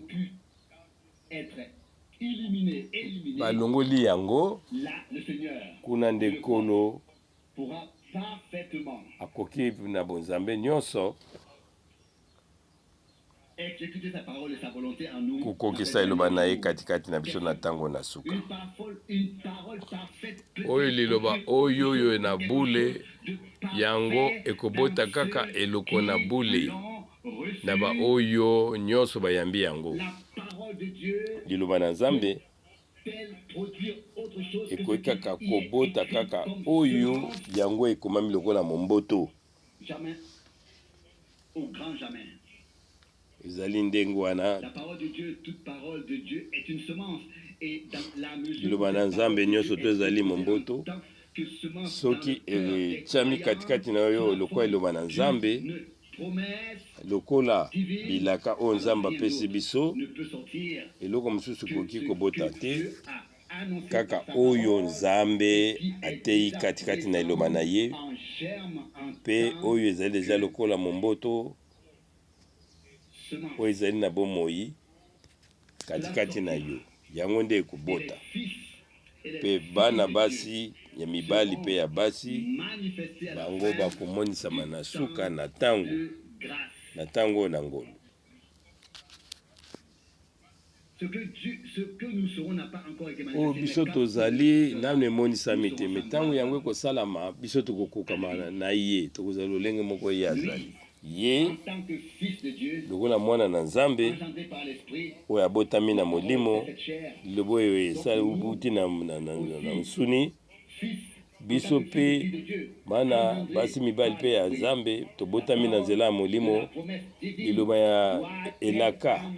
balongoli yango, kuna nde Nkolo akoki na bonzambe nyonso kokokisa liloba na ye katikati na biso na ntango na suka. Oyo liloba oyo oyo na bule, yango ekobota kaka eloko na bule na baoyo nyonso bayambi yango. Liloba na Nzambe ekoki kaka kobota kaka oyo yango ekomami lokola momboto. Ezali ndenge wana. Liloba na Nzambe nyonso to ezali momboto. Soki etiami katikati na yo lokola liloba na Nzambe, lokola bilaka oyo Nzambe apesi biso, eloko mosusu ekoki kobota te kaka oyo Nzambe ateyi katikati na liloba na ye, mpe oyo ezali deja lokola momboto oyo ezali na bomoi katikati na yo, yango nde ekobota. Mpe bana basi ya mibali mpe ya basi bango bakomonisama na suka na ntango, na ntango oyo na ngolu. Oyo biso tozali nanu emonisami te, me ntango yango ekosalama, biso tokokokama na ye, tokozala lolenge moko ye azali. Ye, lokola Mwana na Nzambe, oyo abotami na Molimo, Liloba oyo euti na mosuni, biso mpe bana basi mibali mpe ya Nzambe, tobotami na nzela ya Molimo, Liloba ya elaka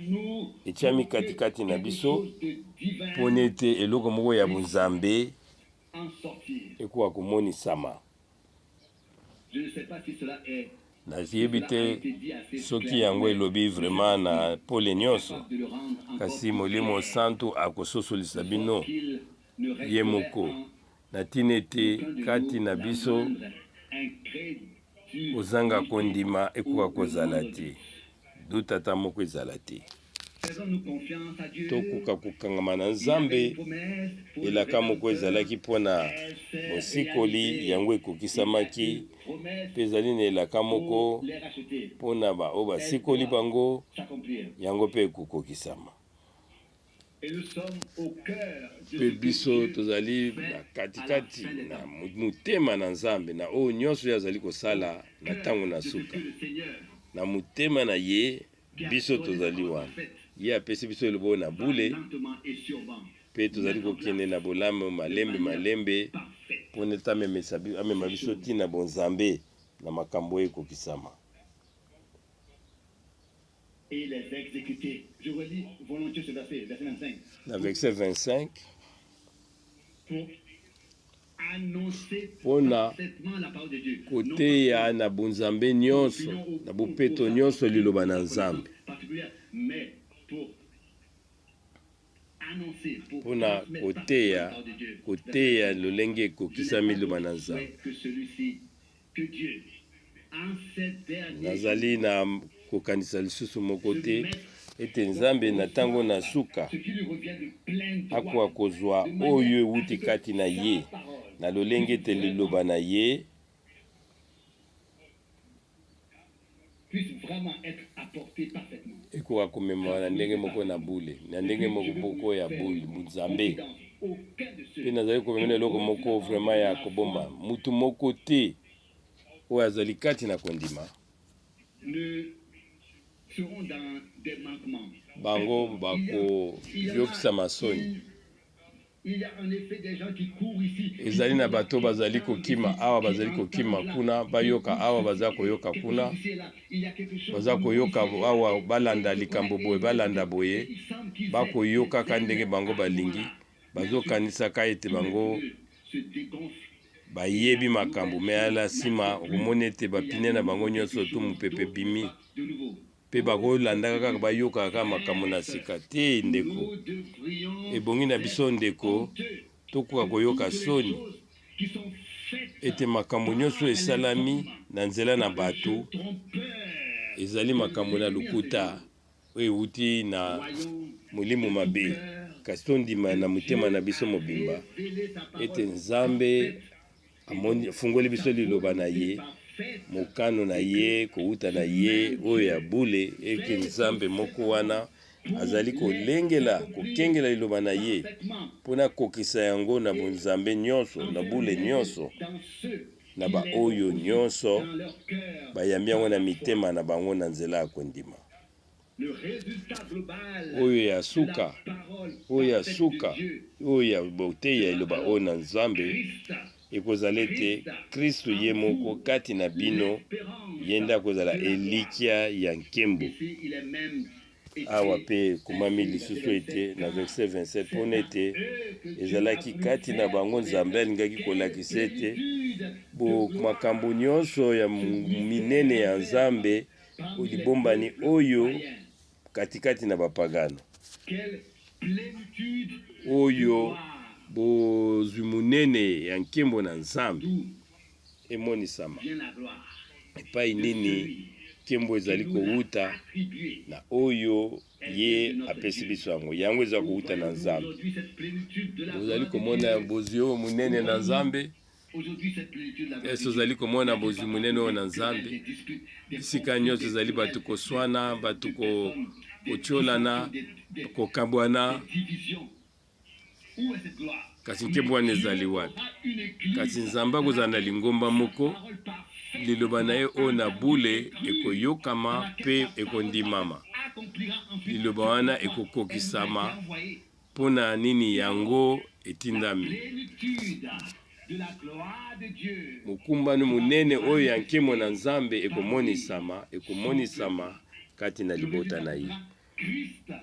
etiami katikati na biso, mpo ete eloko moko ya bonzambe ekoka komonisama. Nayebi te soki yango elobi vraiment na pole nyonso, kasi Molimo Santu akososolisa bino ye moko na ntina ete kati na biso kozanga kondima ekoka kozala te, doute ata moko ezala te. Tokoka kokangama na Nzambe. Elaka moko ezalaki mpo na mosikoli, yango ekokisamaki. Mpe ezali na elaka moko mpo na baoyo basikoli bango, yango mpe ekokokisama. Mpe biso tozali na katikati na motema na Nzambe, na oyo nyonso ye azali kosala na ntango na suka. Na motema na ye, Biso tozali wana. Ye apesi biso eloba oyo na bule, mpe tozali kokende na bolamu malembe malembe mpo nete amema biso tii na bonzambe na makambo oyo ekokisama. Na verset 25. Mpo na koteya na bonzambe nyonso, na bopeto nyonso liloba na Nzambe. Mpo na koteya, koteya lolenge ekokisami liloba na Nzambe. Nazali na kokanisa lisusu moko te ete Nzambe na ntango na suka akoka kozwa oyo ewuti kati na ye na lolenge ete liloba na ye ekoka komemama na ndenge moko na bule, na ndenge moko moko ya bule, Nzambe. Mpe nazali komema eloko moko vraiment ya kobomba mutu moko te oyo azali kati na kondima. Bango bakoyokisama soni. Ezali na bato bazali kokima awa, bazali kokima kuna, bayoka awa, baza koyoka kuna, baza koyoka awa, balanda likambo boye, balanda boye, bakoyokaka ndenge bango balingi, bazokanisaka ete bango bayebi makambo, me ala nsima okomona ete bapine na bango nyonso to mopepe ebimi. Mpe bakolandaka kaka, bayokaka kaka makambo na sika te. Ndeko, ebongi na biso, ndeko, tokoka koyoka soni ete makambo nyonso esalami na nzela na bato ezali makambo na lokuta oyo ewuti na molimo mabe. Kasi tondima na motema na biso mobimba ete Nzambe afungoli biso liloba na ye, mokano na ye, kowuta na ye oyo ya bule, ete Nzambe moko wana azali kolengela, kokengela liloba na ye mpo na kokisa yango na bonzambe nyonso, na bule nyonso, na baoyo nyonso bayambi yango na mitema na bango na nzela ya kondima. Oyo ya suka, oyo ya suka, oyo ya boteyi ya liloba oyo na Nzambe ekozala ete Kristo ye moko kati na bino, ye nde akozala elikya ya nkembo. Awa mpe ekomami lisusu ete na verset 27, mpo na ete ezalaki kati na bango Nzambe alingaki kolakisa ete bo makambo nyonso ya minene ya Nzambe libombani oyo katikati na bapagano, oyo bozwi monene ya nkembo na Nzambe emonisama. Epai nini nkembo ezali kowuta? Na oyo ye apesi biso yango. Yango eza kowuta na Nzambe. Bozali komona bozwi oyo monene na Nzambe? Esi ozali komona bozwi monene oyo na Nzambe? Bisika nyonso ezali bato koswana, bato kotyolana, kokabwana. Kasi nkembo wana ezali wapi? Kasi Nzambe akozala na lingomba moko, liloba na ye oyo na bule ekoyokama mpe ekondimama. Liloba wana ekokokisama. Mpo na nini yango etindami? Mokumbani monene oyo ya nkembo na Nzambe ekomonisama, ekomonisama kati na libota na ye.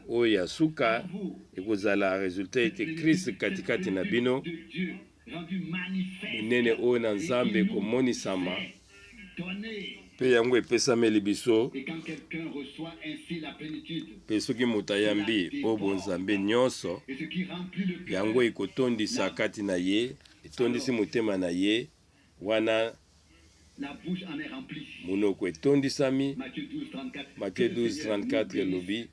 Oyo ya suka ekozala resultat ete Christ katikati na bino, monene oyo na Nzambe ekomonisama, mpe yango epesameli biso. Mpe soki moto ayambi oyo bonzambe nyonso, yango ekotondisa kati na ye, etondisi motema na ye, wana monoko etondisami. Matthieu 12:34 elobi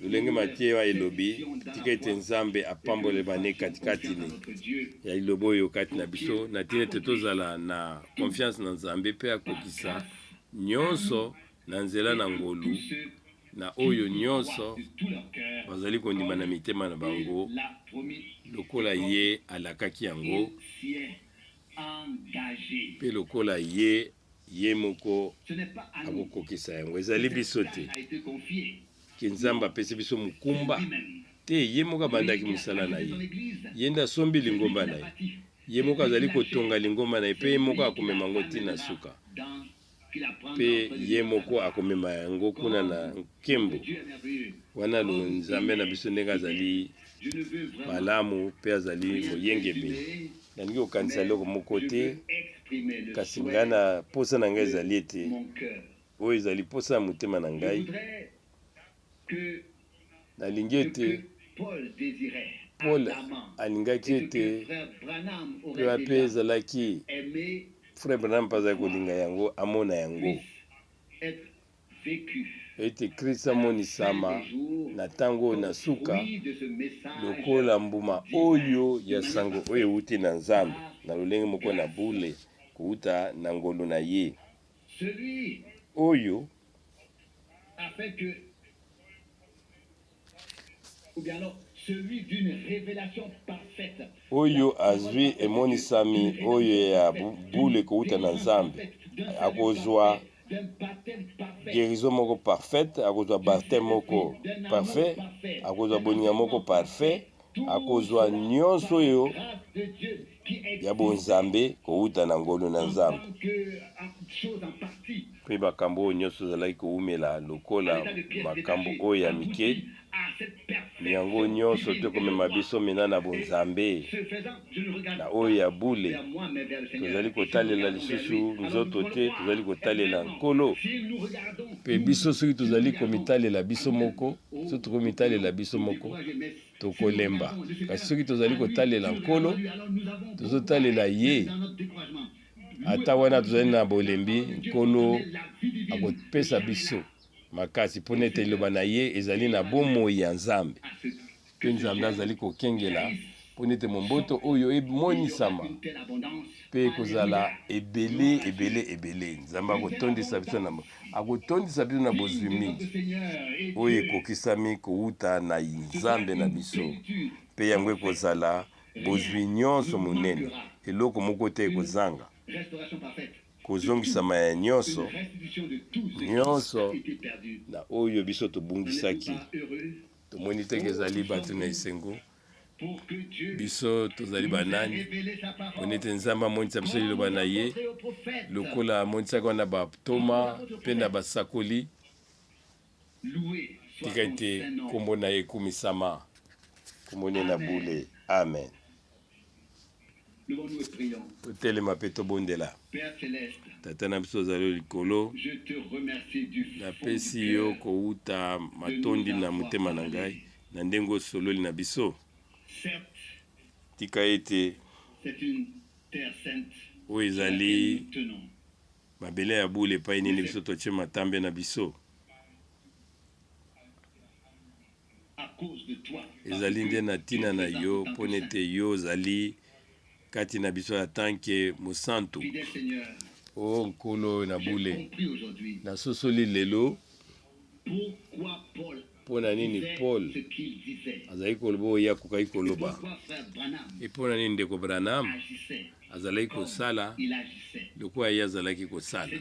lolenge Matthieu elobi, tika ete Nzambe apambola bane katikati ya liloba oyo kati na biso, na ntina ete tozala na confiance na Nzambe mpe akokisa nyonso na nzela na ngolu na oyo nyonso bazali kondima na mitema na bango lokola ye alakaki yango mpe lokola ye ye moko akokokisa yango. Ezali biso te ke Nzambe apesi biso mokumba te. Ye moko abandaki mosala na ye, ye nde asombi lingomba na ye, ye moko azali kotonga lingomba na ye, mpe ye moko akomema yango ntina suka, mpe ye moko akomema yango kuna na nkembo. Wana lo Nzambe na biso ndenge azali malamu mpe azali moyengebene. Nalingi kokanisa eloko moko te, kasi ngai na posa na ngai ezali ete oyo ezali posa ya motema na ngai. Nalingi ete Paul alingaki ete mpe mpe ezalaki Frère Branham mpe azali kolinga yango, amona yango ete Kristo amonisama na ntango oyo na suka lokola mbuma oyo ya sango oyo ewuti na Nzambe na lolenge moko na bule kowuta na ngolu na ye oyo Afin que, ou bien alors, celui d'une révélation parfaite. Oyo azwi emonisami oyo ya bule kowuta na Nzambe akozwa guérison moko parfaite, akozwa baptême moko parfait, akozwa boninga moko parfait, akozwa nyonso oyo ya bonzambe kowuta na ngolu na Nzambe. Mpe makambo oyo nyonso ezalaki kowumela lokola makambo oyo ya mike. Yango nyonso te komema biso mina na bonzambe na oyo ya bule. Tozali kotalela lisusu nzoto te, tozali kotalela Nkolo. Mpe biso soki tozali komitalela biso moko, soki tokomitalela biso moko, tokolemba. Kasi soki tozali kotalela Nkolo, tozotalela ye, ata wana tozali na bolembi, Nkolo akopesa biso makasi, mpo ete liloba na ye ezali na bomoi ya Nzambe. Mpe Nzambe azali kokengela mpo ete momboto oyo emonisama mpe ekozala ebele ebele ebele. Nzambe akotondisa biso na akotondisa biso na bozwi mingi oyo ekokisami kowuta na Nzambe na biso, mpe yango ekozala bozwi nyonso monene, eloko moko te ekozanga kozongisama ya nyonso nyonso na oyo biso tobungisaki. Tomoni te ezali bato na esengo. Biso tozali banani pona ete Nzambe amonisa biso liloba na ye, lokola amonisaki wana bantoma mpe na basakoli? Tika ete nkombo na ye ekumisama, nkombo na ye na bule. Amen. Totelema mpe tobondela. Tata na biso ozali likolo, napesi yo kowuta matondi na motema na ngai na ndenge osololi na biso. Tika ete oyo ezali mabele ya bule epai nini biso totie matambe na biso. Ezali nde na ntina na yo, mpo ete yo ozali kati na biso en tant que mosantu. O Nkolo na bule, nasosoli lelo mpo na nini Paul azalaki koloba oyo ye akokaki koloba, e mpo na nini ndeko Branham azalaki kosala lokola ye azalaki kosala.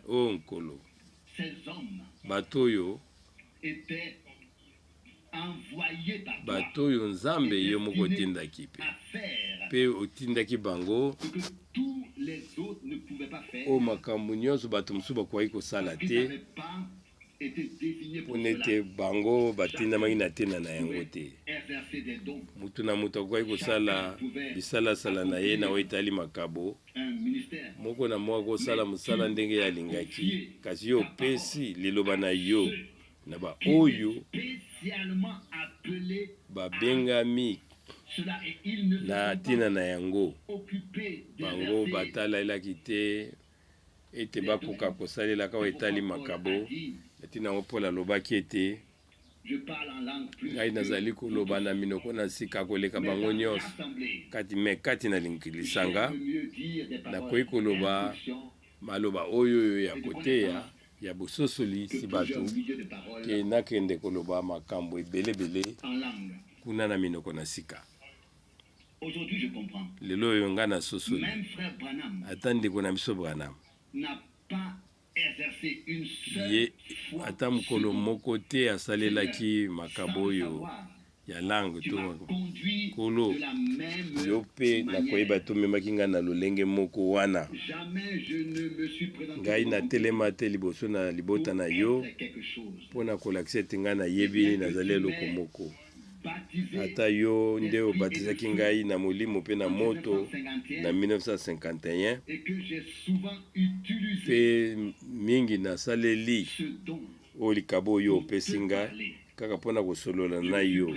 O Nkolo, bato oyo bato oyo Nzambe yo moko otindaki mpe otindaki bango oyo makambo nyonso bato mosusu bakoki kosala te, mpona ete bango batindamaki na ntina na yango te. Moto na moto akoki kosala bisalasala na ye na oyo etali makabo moko na moko, akosala mosala ndenge ye alingaki, kasi yo opesi liloba na yo na baoyo babengami na ntina na yango. Bango batalelaki te ete bakoka kosalelaka oyo etali makabo. Na ntina yango Paul alobaki ete, Ngai nazali koloba na minoko na sika koleka bango nyonso, kati me kati na lisanga nakoki koloba maloba oyo oyo ya koteya ya bososoli si bato ke nakende koloba makambo ebelebele kuna na minoko na sika. Lelo oyo ngai nasosoli, ata ndeko na biso Branham ye ata mokolo moko te asalelaki makabo oyo ya langue to Nkolo, yo mpe nakoyeba te omemaki ngai na lolenge moko wana. Ngai natelema te liboso na libota na yo mpo na kolakisa ete ngai nayebi nazali eloko moko. Ata yo nde obatizaki ngai na Molimo mpe na moto na 1951, mpe mingi nasaleli oyo likabo oyo opesi ngai kaka mpo na kosolola na yo.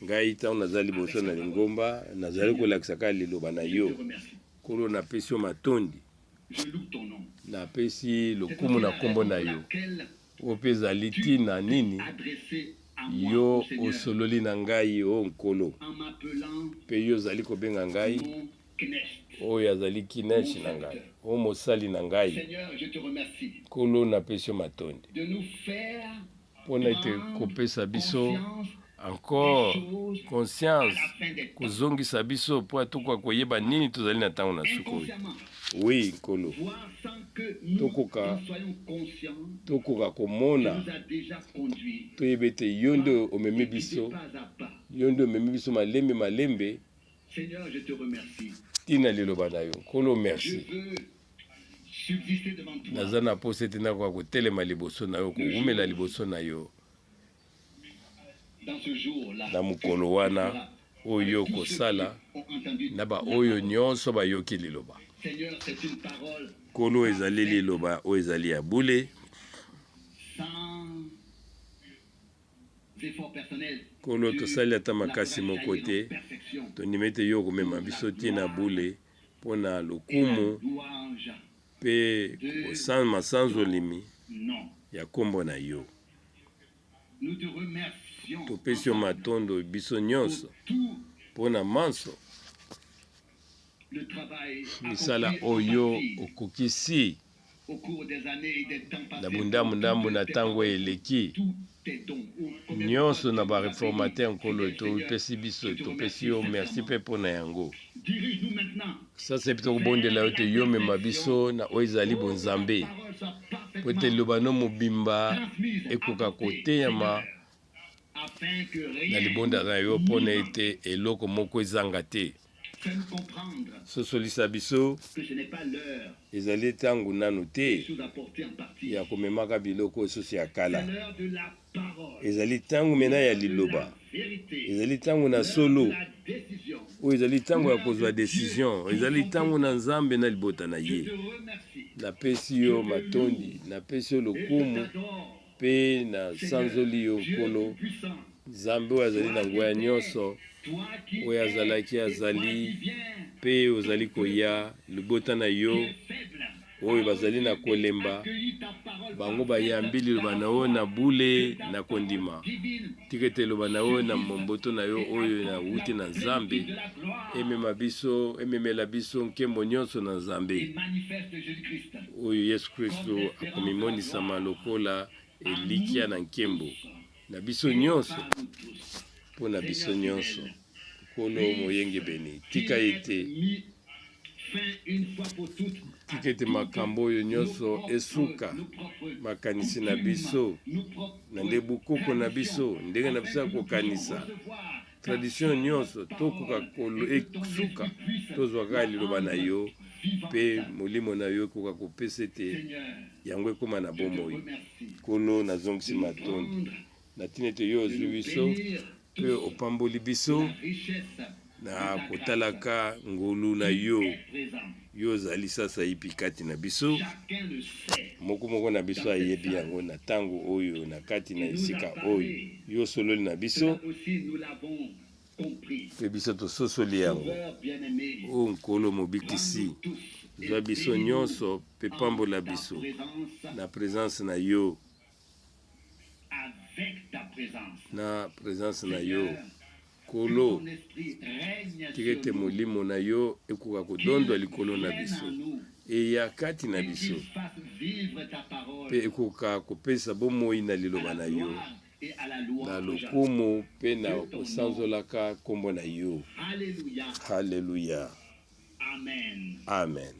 Ngai ntango nazali liboso na lingomba, nazali kolakisa kaka liloba na yo. Nkolo, napesi yo matondi, napesi lokumu na nkombo na yo. Oyo mpe ezali ntina nini yo osololi na ngai, o Nkolo, mpe yo ozali kobenga ngai oyo azali kineshi na ngai, o mosali na ngai. Nkolo, napesi yo matondi mpo na ete kopesa biso encore conscience, kozongisa biso mpo tokoka koyeba nini tozali na ntango na suka oyo. Oui, Nkolo, tokoka komona, toyeba ete yo nde omemi biso, yo nde omemi biso malembe malembe ntina liloba na yo. Nkolo, merci. Naza na posa ete nakoka kotelema liboso na yo, kowumela liboso na yo. Na mokolo wana oyo okosala na baoyo nyonso bayoki liloba. Nkolo, ezali liloba oyo ezali ya bule. Nkolo, tosali ata makasi moko te, tondimi ete yo okomema biso ti na bule mpo na lokumu mpe masanzolimi ya nkombo na yo. Topesi yo matondo biso nyonso mpo na manso misala oyo okokisi na bundamundambu na ntango eleki nyonso na bareformateur. Nkolo, topesi biso, topesi yo merci mpe mpo na yango. Sasa epi tokobondela yo te yo mema biso na oyo ezali bonzambe, po ete liloba no mobimba ekoka koteyama na libonda na yo, mpo na ete eloko moko ezanga te. Sosolisa biso, ezali ntango nanu te ya komemaka biloko esusu ya kala. Ezali ntango mena ya liloba, ezali ntango na solo oyo, ezali ntango ya kozwa décision, ezali ntango na Nzambe na libota na ye. Napesi yo matondi, napesi yo lokumu mpe nasanzoli yo, Nkolo Nzambe oyo azali na nguya nyonso, oyo azalaki, azali mpe ozali koya. Libota na yo oyo bazali na kolemba, bango bayambi liloba na yo na bule na kondima. Tika ete liloba na yo na momboto na yo oyo nauti na Nzambe emema biso, ememela biso nkembo nyonso na Nzambe, oyo Yesu Kristo akomimonisama lokola elikya na nkembo na biso nyonso, mpo na biso nyonso. Nkolo moyengebeni, tika ete makambo oyo nyonso esuka, makanisi na biso na nde bokoko na biso, ndenge na biso ya kokanisa, tradition nyonso, tokoka esuka, tozwa kaka liloba na yo mpe molimo na yo ekoka kopesa ete yango ekóma na bomoi. Nkolo, nazongisi matondi na ntina ete yo ozwi biso mpe opamboli biso na kotalaka ngolu na yo. Yo ozali sasa ipi kati na biso. Moko moko na biso ayebi yango na ntango oyo, na kati na esika oyo yo osololi na biso, mpe biso tososoli yango. O Nkolo mobikisi, zwa biso nyonso mpe pambola biso na présence na yo, na présence na yo. Nkolo, tika ete molimo na yo ekoka kodondwa likolo na biso, eya kati na biso mpe ekoka kopesa bomoi na liloba na yo, na lokumu mpe na kosanzolaka nkombo na yo. Halleluya, amen.